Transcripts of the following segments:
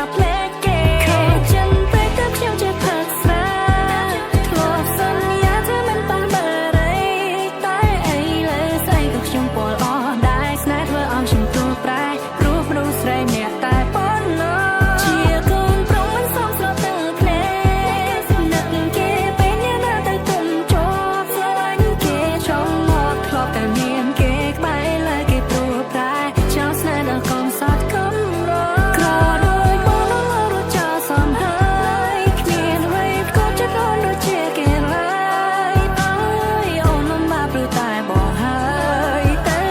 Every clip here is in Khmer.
ថាភ្លេចគេខកចិនពេកទៅខ្ញុំចេះផឹកស្រាធ្លាប់សន្យាថាមិនប៉ះបារីតែអីលើស្អីក៏ខ្ញុំពលអស់ដែរស្នេហ៍ធ្វើឲ្យខ្ញុំទូប្រែព្រោះមនុស្សស្រីម្នាក់តែប៉ុណ្ណោះជាកូនប្រុសមិនសមស្រទាំងភ្នែកនឹកគេពេលញ៉ាំទៅទុំជាប់ស្រឡាញ់គេចង់មកធ្លាប់តែមានគេក្បែរលើគេព្រោះប្រែចោលស្នេហ៍ដល់កំសត់កំរក្រដូចបងដល់រត់ចោលសំហើយគ្មានអ្វីក៏ចិត្តអូនដូចជាគេឡើយអើយអូនមិនបាព្រោះតែបងហើយទៅ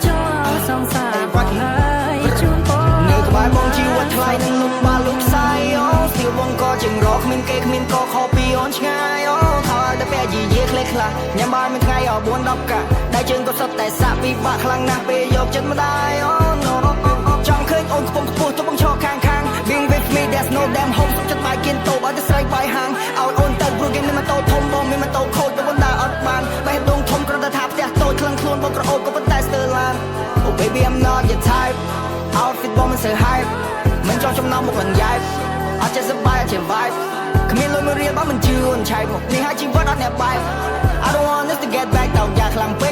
ចោលសង្សារបងហើយជូនបង នៅក្បែរបងជីវិតថ្លៃនឹងលំបាលុកខ្សែអូស្ទៀវបងក៏ជាងរកគ្មានគេគ្មានកខពីអូនឆ្ងាយអូខោឲ្យតែពាក់យីយាខ្លេខ្លះញ៉ាំបាយមួយថ្ងៃអ4 10កាក់ដៃជើងក៏សុទ្ធតែសាក់ពិបាកខ្លាំងណាស់ពេលយកចិត្តម្ដាយអូ no ចង់ឃើញអូនខ្ពង់ខ្ពស់ទោះបងឈរខាងខាង Being with me, there's no damn hope សុខចិត្តបាយគៀនតូបឲ្យតែស្រីបាយហាងឲ្យអូនទៅព្រោះគេមានម៉ូតូធំបងមានម៉ូតូខូចទៅបណ្ដាអត់បានបេះដូងធំគ្រាន់តែថាផ្ទះតូចក្លឹងខ្លួនបងក្រអូបក៏ប៉ុន្តែស្ទើរឡាន Oh baby, I'm not your type. Outfit បងមិនសូវ hype មិនចង់ចំណោមមុខឡើងយ៉ែបអត់ចេះសប្បាយអត់ចេះ vibe គ្មានលុយមួយរៀលបើមិនជឿអូនឆែកមកនេះហើយជីវិតអត់អ្នកបែប I don't want us to get back តោកយ៉ាខ្លាំងពេក។